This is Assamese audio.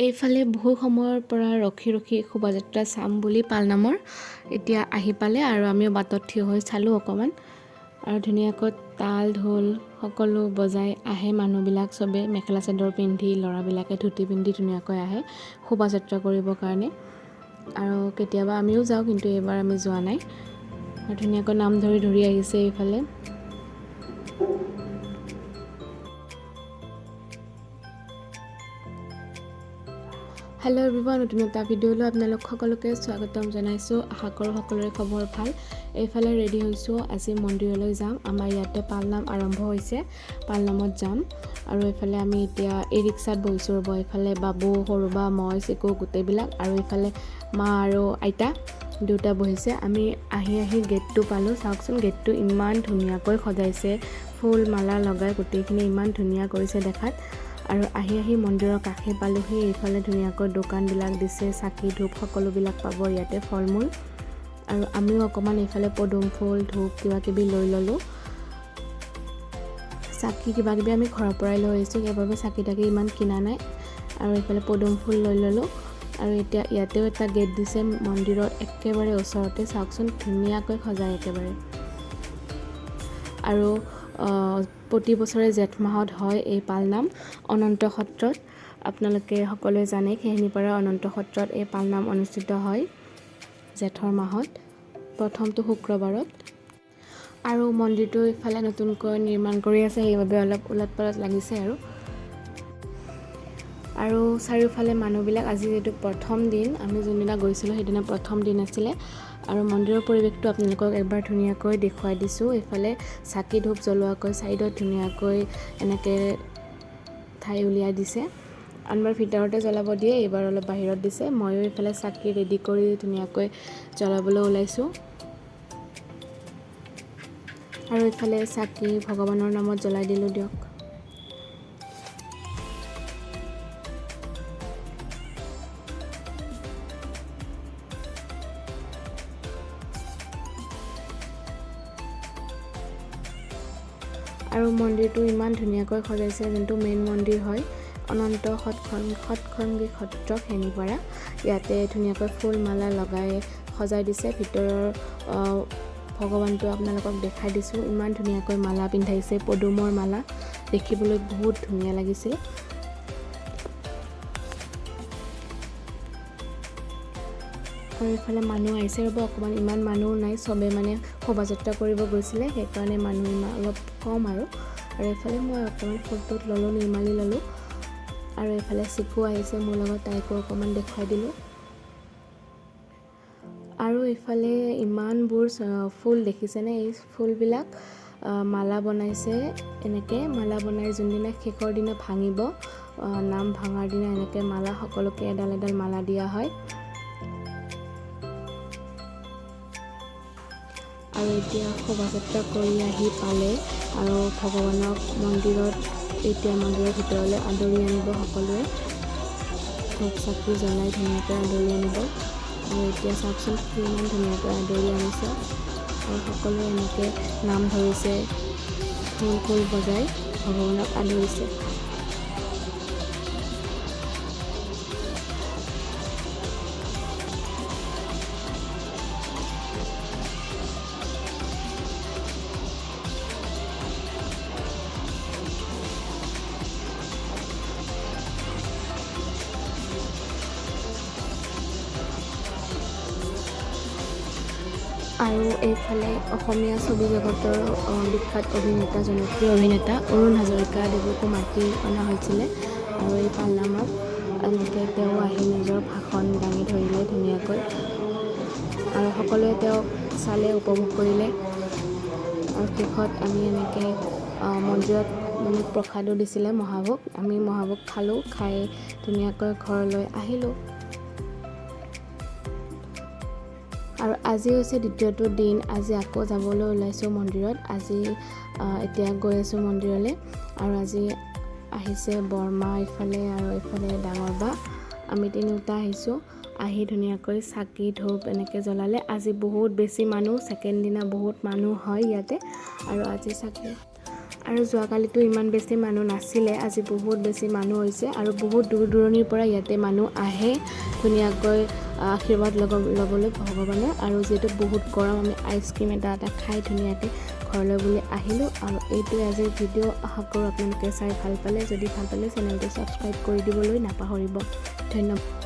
এইফালে বহু সময়ৰ পৰা ৰখি ৰখি শোভাযাত্ৰা চাম বুলি পালনামৰ এতিয়া আহি পালে আৰু আমিও বাটত থিয় হৈ চালোঁ অকণমান। আৰু ধুনীয়াকৈ তাল ঢোল সকলো বজাই আহে মানুহবিলাক, চবে মেখেলা চাদৰ পিন্ধি, ল'ৰাবিলাকে ধুতি পিন্ধি ধুনীয়াকৈ আহে শোভাযাত্ৰা কৰিবৰ কাৰণে। আৰু কেতিয়াবা আমিও যাওঁ, কিন্তু এইবাৰ আমি যোৱা নাই। আৰু ধুনীয়াকৈ নাম ধৰি ধৰি আহিছে এইফালে। হেল্ল' এভৰিৱান, নতুন এটা ভিডিঅ'লৈ আপোনালোক সকলোকে স্বাগতম জনাইছোঁ। আশা কৰোঁ সকলোৰে খবৰ ভাল। এইফালে ৰেডি হৈছোঁ, আজি মন্দিৰলৈ যাম। আমাৰ ইয়াতে পালনাম আৰম্ভ হৈছে, পালনামত যাম। আৰু এইফালে আমি এতিয়া ই ৰিক্সাত বহিছোঁ ৰ'ব। এইফালে বাবু, সৰু বা, মই, চিকু গোটেইবিলাক, আৰু এইফালে মা আৰু আইতা দুয়োটা বহিছে। আমি আহি আহি গেটটো পালোঁ। চাওকচোন, গেটটো ইমান ধুনীয়াকৈ সজাইছে, ফুল মালা লগাই গোটেইখিনি ইমান ধুনীয়া কৰিছে দেখাত। আৰু আহি আহি মন্দিৰৰ কাষে পালোহি। এইফালে ধুনীয়াকৈ দোকানবিলাক দিছে, চাকি ধূপ সকলোবিলাক পাব ইয়াতে, ফল মূল। আৰু আমিও অকণমান এইফালে পদুম ফুল, ধূপ কিবা কিবি লৈ ল'লোঁ। চাকি কিবা কিবি আমি ঘৰৰ পৰাই লৈ আহিছোঁ, সেইবাবে চাকি তাকি ইমান কিনা নাই। আৰু এইফালে পদুম ফুল লৈ ল'লোঁ। আৰু এতিয়া ইয়াতেও এটা গেট দিছে মন্দিৰৰ একেবাৰে ওচৰতে। চাওকচোন, ধুনীয়াকৈ সজায় একেবাৰে। আৰু প্ৰতি বছৰে জেঠ মাহত হয় এই পালনাম অনন্ত সত্ৰত। আপোনালোকে সকলোৱে জানে, খেহেনীপাৰা অনন্ত সত্ৰত এই পালনাম অনুষ্ঠিত হয় জেঠৰ মাহত প্ৰথমটো শুক্ৰবাৰত। আৰু মন্দিৰটো ইফালে নতুনকৈ নিৰ্মাণ কৰি আছে, সেইবাবে অলপ ওলট পালট লাগিছে। আৰু চাৰিওফালে মানুহবিলাক, আজি যিহেতু প্ৰথম দিন, আমি যোনদিনা গৈছিলোঁ সেইদিনা প্ৰথম দিন আছিলে। আৰু মন্দিৰৰ পৰিৱেশটো আপোনালোকক এবাৰ ধুনীয়াকৈ দেখুৱাই দিছোঁ। এইফালে চাকি ধূপ জ্বলোৱাকৈ ছাইডত ধুনীয়াকৈ এনেকৈ ঠাই উলিয়াই দিছে। আনবাৰ ভিতৰতে জ্বলাব দিয়ে, এইবাৰ অলপ বাহিৰত দিছে। ময়ো এইফালে চাকি ৰেডি কৰি ধুনীয়াকৈ জ্বলাবলৈ ওলাইছোঁ। আৰু এইফালে চাকি ভগৱানৰ নামত জ্বলাই দিলোঁ দিয়ক। আৰু মন্দিৰটো ইমান ধুনীয়াকৈ সজাইছে, যোনটো মেইন মন্দিৰ হয় অনন্ত সৎসংগী সত্ৰ খেনিপাৰা। ইয়াতে ধুনীয়াকৈ ফুল মালা লগাই সজাই দিছে। ভিতৰৰ ভগৱানটো আপোনালোকক দেখাই দিছোঁ। ইমান ধুনীয়াকৈ মালা পিন্ধাইছে, পদুমৰ মালা, দেখিবলৈ বহুত ধুনীয়া লাগিছিল। আৰু এইফালে মানুহ আহিছে ৰ'ব অকণমান, ইমান মানুহ নাই, চবে মানে শোভাযাত্ৰা কৰিব গৈছিলে, সেইকাৰণে মানুহ ইমান অলপ কম। আৰু এইফালে মই অকণমান ফটোত ল'লোঁ, নিৰ্মালি ল'লোঁ। আৰু এইফালে চিকু আহিছে মোৰ লগত, তাইকো অকণমান দেখুৱাই দিলোঁ। আৰু এইফালে ইমানবোৰ ফুল দেখিছেনে? এই ফুলবিলাক মালা বনাইছে এনেকৈ। মালা বনাই যোনদিনা শেষৰ দিনা ভাঙিব, নাম ভাঙাৰ দিনা এনেকৈ মালা সকলোকে এডাল এডাল মালা দিয়া হয়। আৰু এতিয়া শোভাযাত্ৰা কৰি আহি পালে আৰু ভগৱানক মন্দিৰত, এতিয়া মন্দিৰৰ ভিতৰলৈ আদৰি আনিব সকলোৱে, ধূপ চাকি জ্বলাই ধুনীয়াকৈ আদৰি আনিব। আৰু এতিয়া চাওকচোন কিমান ধুনীয়াকৈ আদৰি আনিছে। আৰু সকলোৱে এনেকৈ নাম ধৰিছে, ঢোল খোল বজাই ভগৱানক আদৰিছে। আৰু এইফালে অসমীয়া ছবি জগতৰ বিখ্যাত অভিনেতা, জনপ্ৰিয় অভিনেতা অৰুণ হাজৰিকা দেৱকো মাতি অনা হৈছিলে। আৰু এই পালনামত এনেকৈ তেওঁ আহি নিজৰ ভাষণ দাঙি ধৰিলে ধুনীয়াকৈ, আৰু সকলোৱে তেওঁক চালে, উপভোগ কৰিলে। আৰু শেষত আমি এনেকৈ মন্দিৰত মানে প্ৰসাদো দিছিলে মহাভোগ, আমি মহাভোগ খালোঁ, খাই ধুনীয়াকৈ ঘৰলৈ আহিলোঁ। আৰু আজি হৈছে দ্বিতীয়টো দিন, আজি আকৌ যাবলৈ ওলাইছোঁ মন্দিৰত। আজি এতিয়া গৈ আছোঁ মন্দিৰলৈ। আৰু আজি আহিছে বৰমা ইফালে আৰু এইফালে ডাঙৰ বা, আমি তিনিওটা আহিছোঁ। আহি ধুনীয়াকৈ চাকি ধূপ এনেকৈ জ্বলালে। আজি বহুত বেছি মানুহ, ছেকেণ্ড দিনা বহুত মানুহ হয় ইয়াতে। আৰু আজি চাকি আৰু যোৱাকালিতো ইমান বেছি মানুহ নাছিলে, আজি বহুত বেছি মানুহ হৈছে আৰু বহুত দূৰ দূৰণিৰ পৰা ইয়াতে মানুহ আহে ধুনীয়াকৈ আশীৰ্বাদ ল'বলৈ ভগৱানৰ। আৰু যিহেতু বহুত গৰম, আমি আইচক্ৰীম এটা এটা খাই ধুনীয়াকৈ ঘৰলৈ বুলি আহিলোঁ। আৰু এইটোৱে আজিৰ ভিডিঅ'। আশা কৰোঁ আপোনালোকে চাই ভাল পালে। যদি ভাল পালে, চেনেলটো ছাবস্ক্ৰাইব কৰি দিবলৈ নাপাহৰিব। ধন্যবাদ।